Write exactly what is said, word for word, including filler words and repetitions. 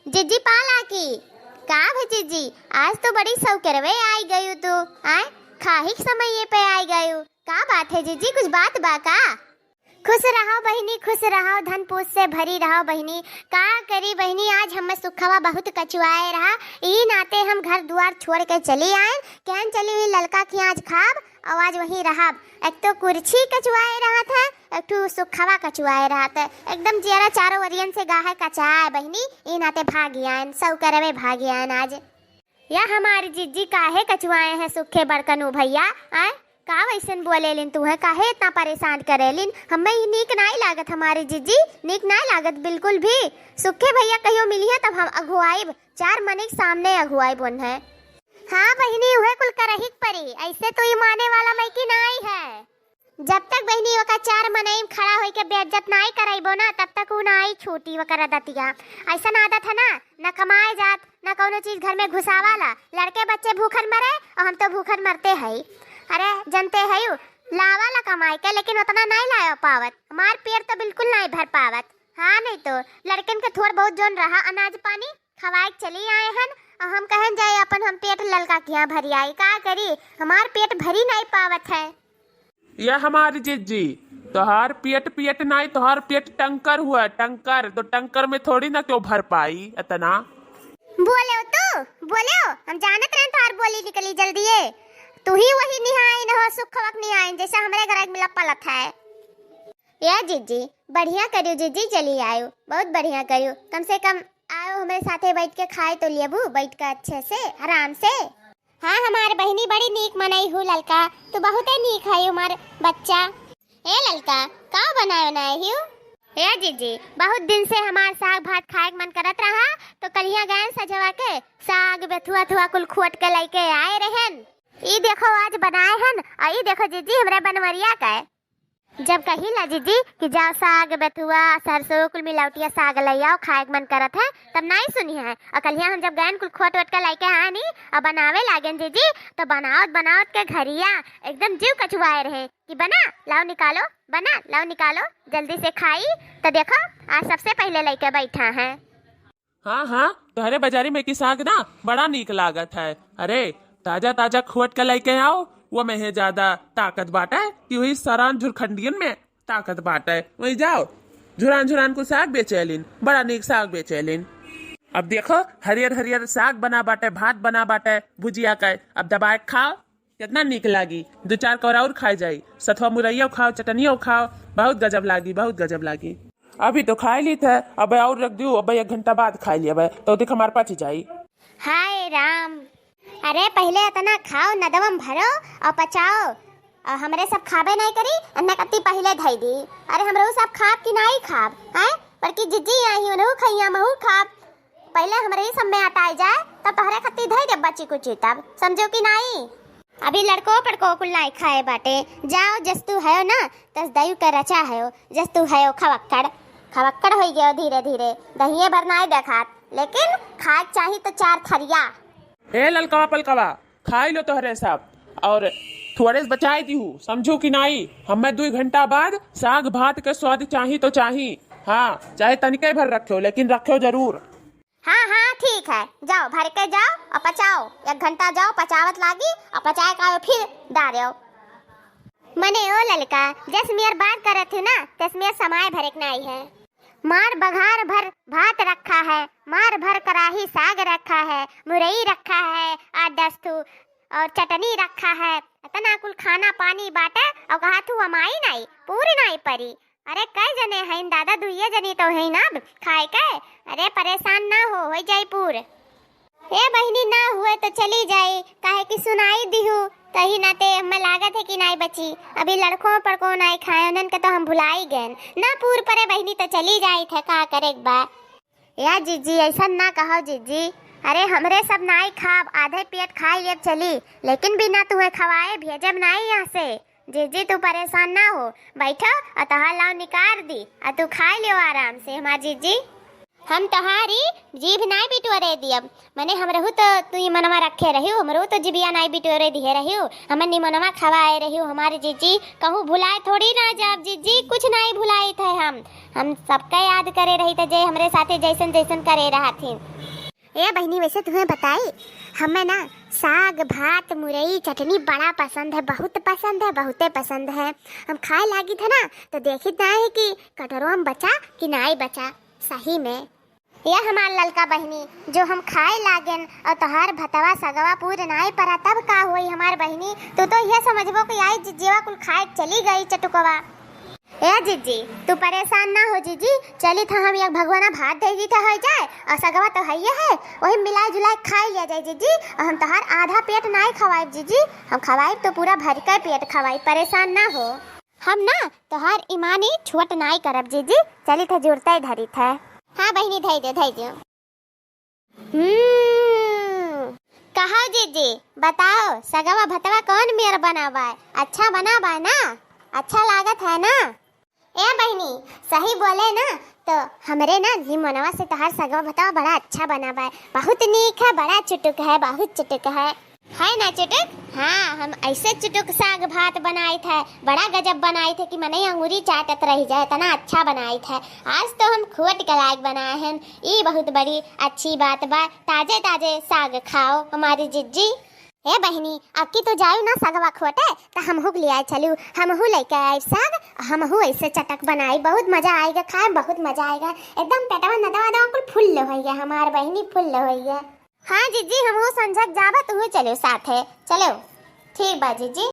जिज्जी पाला की, का भे जिज्जी, आज तो बड़ी सौकरवे आई गयू तू, आय, खाही के समय ये पे आई गयू, का बात है जिज्जी, कुछ बात बा का? खुश रहो बहिनी, खुश रहो, धन पूत से भरी रहो बहिनी। का करी बहिनी, आज हमें सुखवा बहुत कचुआए रहा, ई नाते हम घर दुआर छोड़ के चली आयन। कहन चली हुई ललका की आज खाब और आज वहीं रहब। एक तो कुर्सी कचुआए रहा था, एक ठू सुखवा कचुआए रहा था, एकदम जियरा चारों ओरियन से गाहे कचाए बहिनी, ई नाते भागी आयन, सौकरवे भागी आयन आज। या हमारी जिज्जी काहे कचुआए हैं सुखे बड़कनू भैया, आय? का वैसन बोलेलिन तू है, काहे इतना परेशान करेलिन? हमें ई नीक नाई लागत, हमारी जिज्जी नीक नाई लागत बिल्कुल भी। सुखे भैया कहियो मिली है तब हम अगुआइब, चार मने के सामने अगुआइब उन्हें। हाँ बहिनी, उहे कुल करही के परी, ऐसे तो ई माने वाला मैं की नाई है। जब तक बहिनी ओका चार मनई में खड़ा होइके बेइज्जत नाई करइबो ना, तब तक ऊ नाई छूटी ओकर आदतिया। ऐसन आदत है ना, न कमाए जात, न कौनो चीज घर में घुसावाला। लड़के बच्चे भूखन मरे और हम तो भूखन मरते हई। अरे जनते हई उ लावाला कमाए के, लेकिन उतना नाई लाए पावत। हमार पेट तो बिल्कुल नाई भर पावत। हाँ नहीं तो लड़कन के थोड़ बहुत जोन रहा अनाज पानी खवाए के चली आए हन, और हम कहन जाए अपन हम पेट ललका किहाँ भरी आई। का करी, हमार पेट भरी नाई पावत है। या हमारी जिज्जी, तोहार पेट पेट नाई, तोहार पेट टंकर हुआ, टंकर। तो टंकर में थोड़ी ना क्यों भर पाई इतना। बोले तू, बोले, हम जानत रहन तोहार बोली निकली जल्दी है। तू ही वही निहाइन हो, सुखवक निहाइन, जैसे हमरे घर में लपलत है। या जिज्जी, बढ़िया करियो जिज्जी, चली आयो, बहुत बढ़िया करियो। कम से कम आयो हमरे साथे बैठ के खाए तो लेबू, बैठ के अच्छे से, आराम से। हाँ, हमार बहिनी बड़ी नीक मनई हू ललका, तू बहुते नीक है हमार बच्चा। ए ललका, का बनाए बनाए हू? ए जिज्जी, बहुत दिन से हमार साग भात खाए के मन करत रहा, तो कलिया गए सजवा के साग बेथुआ थुआ कुल खोट के लेके आए रहन। ई देखो आज बनाए हन, और ई देखो जिज्जी हमरे बनवरिया का। जब कहिला जिज्जी कि जाओ साग, बेथुआ, सरसों कुल मिलावटिया साग लइ आओ, खाए के मन करत है, तब नाई सुनी है। और कलिया हम जब गयन कुल खोट वोट के लइके आनी और बनावे लागेन जिज्जी, तो बनावत बनावत के घरिया एकदम जीव कचुआए रहे कि बना लाओ निकालो, बना लाओ निकालो, जल्दी से खाई। तो देखो आज सबसे पहले लइके बैठा है। हाँ, हाँ, तोहरे बाजारी में की साग ना बड़ा नीक लागत है। अरे, ताजा ताजा खोट के लइके आओ, वो में है ज्यादा ताकत बाटे कि वही सरान झुरखंडियन में ताकत बाटे। वही जाओ, झुरान झुरान को साग बेचेलिन, बड़ा नीक साग बेचेलिन। अब देखो, हरियर हरियर साग बना बाटे, भात बना बाटे, भुजिया का, अब दबाए के खाओ। कितना नीक लागी, दो चार कौर और खाए जाई, सथवा मुरैया खाओ, चटनिया खाओ, बहुत गजब लागी, बहुत गजब लागी। अभी तो खाए ली थे, अब और रख दियो, अब एक घंटा बाद खाए ली, अब तो देख हमार पच जाई। हाय राम, अरे पहले इतना खाओ, नदवम भरो और पचाओ, और हमरे सब खाबे नहीं करी, अन्ना कत्ती पहले धई दी। अरे हमरो सब खाब कि नहीं खाब, हैं? बड़की जिज्जी आई, उन्हों खइया, महू खाब। पहले हमरे ही सब में अटाई जाए, तब तोहरे खत्ती धई देब बची कुची, तब समझो कि नाई। अभी लड़को पड़को कुल नाई खाए बाटे। जाओ, जस तू हयो ना, तस दयु के रचा हयो, जस तू हयो खवक्कड़, खवक्कड़ होई गयो धीरे धीरे, दहिये भर नाई देखात, लेकिन खाए चाही तो चार थरिया। ए ललकवा पलकवा, खाई लो तोहरे सब, और थोड़े से बचाई दीहू, समझू कि नाई? हमें दुई घंटा बाद साग भात के स्वाद चाही तो चाही। हाँ, चाहे तनिके भर रखो, लेकिन रखो जरूर। हाँ, हाँ, ठीक है, जाओ, भर के जाओ और पचाओ। एक घंटा जाओ, पचावत लागी और पचाए का आयो, फिर डारेओ। मने ओ ललका, जस मेर बात करत हूँ ना, तस मेर समाय भरे के नाई है। मार बघार भर भात रखा है, मार भर कराही साग रखा है, मुरई रखा है, आठ दस ठू, और चटनी रखा है। इतना कुल खाना पानी बाटे, और कहा तू हमाई नाई, पूरी नाई परी। अरे, कै जने हईन दादा? दुइये जनी तो हईन अब खाए के। अरे, परेशान ना हो, होई जाई पूर। ए बहिनी, ना हुए तो चली जाई, काहे कि सुनाई दिहू, तही नाते हमें लागत है कि नाई बची। अभी लड़को पड़को नाई खाए, उन्हन के तो हम भुलाई गए। ना पूर परे बहिनी, तो चली जाई थे, का करे के बा? या जिज्जी, ऐसा ना कहो जिज्जी। अरे, हमरे सब नाई खाब, आधे पेट खाई लेब चली, लेकिन बिना तुम्हें खवाए भेजब नाई यहाँ से। जिज्जी, तू परेशान ना हो, बैठो और तहार लाओ निकार दी, और तू खाई लियो आराम से, हमार जिज्जी। हम तोहारी जीभ नाई बिटोरे दियब, मने हमरहू तो तू ई मनवा रखे रहियो, हमरहू तो जिबिया नाई बिटोरे दिहे रहियो, हमर निमनवा खवाए रहियो, हमारी जिज्जी कहूँ भुलाए थोड़ी ना जाब जिज्जी, कुछ नाई भुलाइत है हम, हम सबका याद करे रही थे जे हमरे साथे जैसन जैसन करे रहथिन। ए बहिनी, वैसे तुम्हें बताई, हमें ना साग, भात, मुरई, चटनी बड़ा पसंद है, बहुत पसंद है, बहुते पसंद है। हम खाए लागी थे ना, तो देखित ना है कि कटोरवा में बचा कि नाई बचा। सही में। ए हमार ललका बहिनी, जो हम खाए लागेन और तोहार भतवा सगवा पूर नाई परा, तब का होई हमार बहिनी? तू तो यह समझबो कि आई जिज्जीवा कुल खाए चली गई चटुकवा। ए जिज्जी, तू परेशान ना हो जिज्जी, चली था हम एक भगवाना भात दे दी था हो जाए, और सगवा तो हइये है, वही मिलाए जुलाए खाए लिया जाए जिज्जी, और हम तोहार आधा पेट नाई खवाइब जिज्जी, हम खवाइब तो पूरा भर के पेट खवाइब, परेशान ना हो। हम ना तोहार ईमानी छुअट नाई करब जिज्जी, चली था जुड़ते धरी था। हाँ बहिनी, धई दे, धई दे। हम्म, कहो जिज्जी, बताओ, सगवा भतवा कौन मेर बना बाय? अच्छा बना बाय ना? अच्छा लागत है ना? ए बहिनी, सही बोले ना, तो हमरे ना निमनवा से तोहार सगवा भतवा बड़ा अच्छा बना बाय। बहुत नीक है, बड़ा चुटुक है, बहुत चुटुक है। है ना चुटुक? हाँ, हम ऐसे चुटुक साग भात बनाइत है, बड़ा गजब बनाइत है कि मनई अंगूरी चाटत रह जाए, इतना अच्छा बनाइत है। आज तो हम खुअट के लायक बनाए हैं, ई बहुत बड़ी अच्छी बात बा। ताजे ताजे साग खाओ हमारी जिज्जी। ए बहिनी, अक्की तो जायु ना सगवा खोटे, त हमहू के लियाए चलू, हमहू लेके आइब साग, हमहू ऐसे चटक बनाई, बहुत मजा आएगा खाए, बहुत मजा आएगा, एकदम पेटवा नदवा दवा कुल फुल्ल होइगा हमार बहिनी, फुल्ल होइगा। हाँ जिज्जी, हमहू संझक जाबा, तुहू चलो साथे, चलो। ठीक बा जिज्जी।